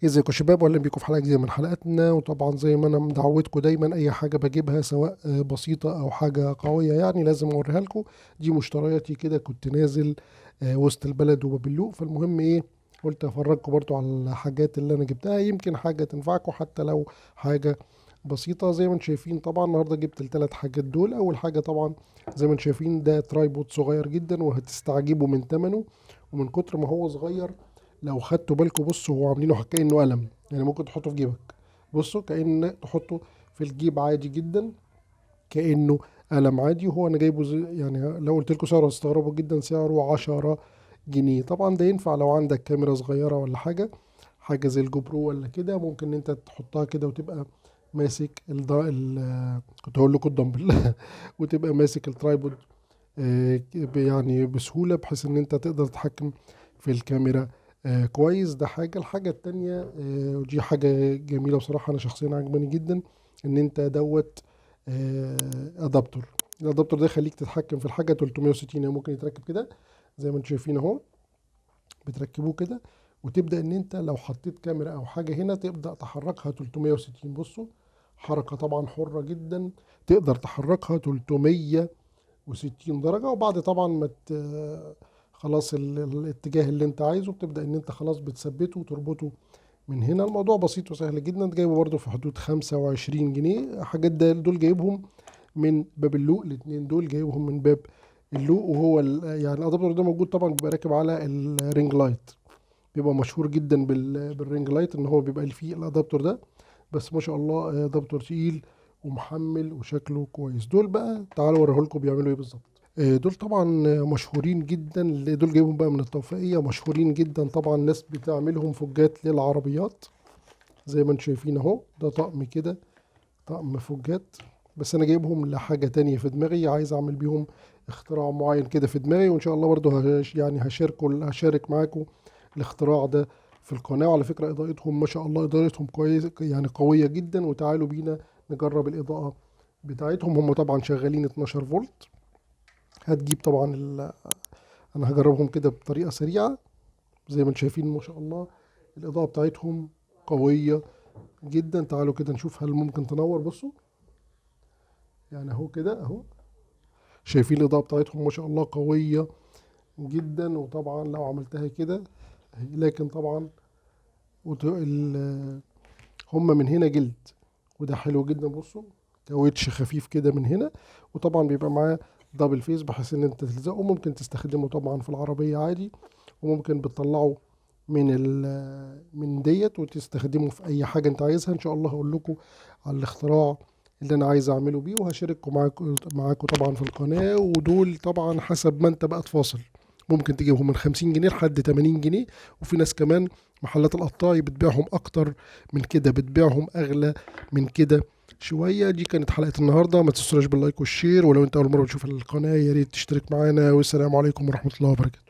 ازيكم يا شباب، واهلا بيكم في حلقة جديدة من حلقاتنا. وطبعا زي ما انا مدعوتكم دايما، اي حاجة بجيبها سواء بسيطة او حاجة قوية يعني لازم اوريها لكم. دي مشترياتي كده، كنت نازل وسط البلد وبابلوق، فالمهم قلت افرجكم برضو على الحاجات اللي انا جبتها، يمكن حاجة تنفعكم حتى لو حاجة بسيطة. زي ما انتم شايفين طبعا النهارده جبت الثلاث حاجات دول. اول حاجة طبعا زي ما انتم شايفين ده tripod صغير جدا، وهتستعجبوا من ثمنه ومن كتر ما هو صغير. لو خدتوا بالكم بصوا هو عاملينه كأنه قلم، يعني ممكن تحطه في جيبك، بصوا كأن تحطه في الجيب عادي جدا كأنه قلم عادي. وهو انا جايبه زي يعني لو قلت لكم سعره هتستغربوا جدا، سعره 10 جنيه. طبعا ده ينفع لو عندك كاميرا صغيرة ولا حاجة، حاجة زي الجوبرو ولا كده، ممكن ان انت تحطها كده وتبقى ماسك كنت هقول لكم الدمبل وتبقى ماسك ال tripod، يعني بسهولة، بحيث ان انت تقدر تتحكم في الكاميرا كويس. ده حاجة. الحاجة التانية، ودي حاجة جميلة بصراحة، أنا شخصيا عجباني جدا، إن أنت دوت، adapter. ال adapter ده يخليك تتحكم في الحاجة 360، يعني ممكن يتركب كده زي ما انتم شايفين أهو، بتركبوه كده وتبدأ إن أنت لو حطيت كاميرا أو حاجة هنا تبدأ تحركها 360. بصوا حركة طبعا حرة جدا، تقدر تحركها 360 درجة. وبعد طبعا ما خلاص الاتجاه اللي انت عايزه بتبدأ ان انت خلاص بتثبته وتربطه من هنا. الموضوع بسيط وسهل جدا. جايبه برده في حدود 25 جنيه. حاجات دول جايبهم من باب اللوق، الاتنين دول جايبهم من باب اللوق. وهو يعني ال adapter ده موجود طبعا، بيبقى راكب على ال ring light، بيبقى مشهور جدا بال ring light ان هو بيبقى فيه ال adapter ده، بس ما شاء الله adapter تقيل ومحمل وشكله كويس. دول بقى تعالوا اوريهولكم بيعملوا ايه بالظبط. دول طبعا مشهورين جدا، دول جايبهم بقى من التوفيقية، مشهورين جدا طبعا، ناس بتعملهم فوجات للعربيات زي ما انتم شايفين اهو. ده طقم كده، طقم فوجات، بس انا جايبهم لحاجة تانية في دماغي، عايز اعمل بيهم اختراع معين كده في دماغي، وان شاء الله برضو هشارك معاكم الاختراع ده في القناة. وعلى فكرة اضاءتهم ما شاء الله، اضاءتهم كويس يعني قوية جدا، وتعالوا بينا نجرب الاضاءة بتاعتهم. هم طبعا شغالين 12 فولت. هتجيب طبعا انا هجربهم كده بطريقة سريعة. زي ما انتم شايفين ما شاء الله الاضاءة بتاعتهم قوية جدا. تعالوا كده نشوف هل ممكن تنور. بصوا اهو كده اهو، شايفين الاضاءة بتاعتهم ما شاء الله قوية جدا. وطبعا لو عملتها كده، لكن طبعا هم من هنا جلد، وده حلو جدا. بصوا كاوتش خفيف كده من هنا، وطبعا بيبقى معاه double face بحيث ان انت تلزقه. ممكن تستخدمه طبعا في العربية عادي، وممكن بتطلعه من ديت وتستخدمه في اي حاجة انت عايزها. ان شاء الله هقول لكم على الاختراع اللي انا عايز اعمله بيه، وهشارككم معاكم طبعا في القناة. ودول طبعا حسب ما انت بقى تفاصل، ممكن تجيبهم من 50 جنيه لحد 80 جنيه، وفي ناس كمان محلات القطاعي بتبيعهم اكتر من كده، بتبيعهم اغلى من كده شوية. دي كانت حلقة النهاردة، ما تنسوش بال like وال share، ولو انت اول مرة بتشوف القناة يا ريت تشترك معانا. والسلام عليكم ورحمة الله وبركاته.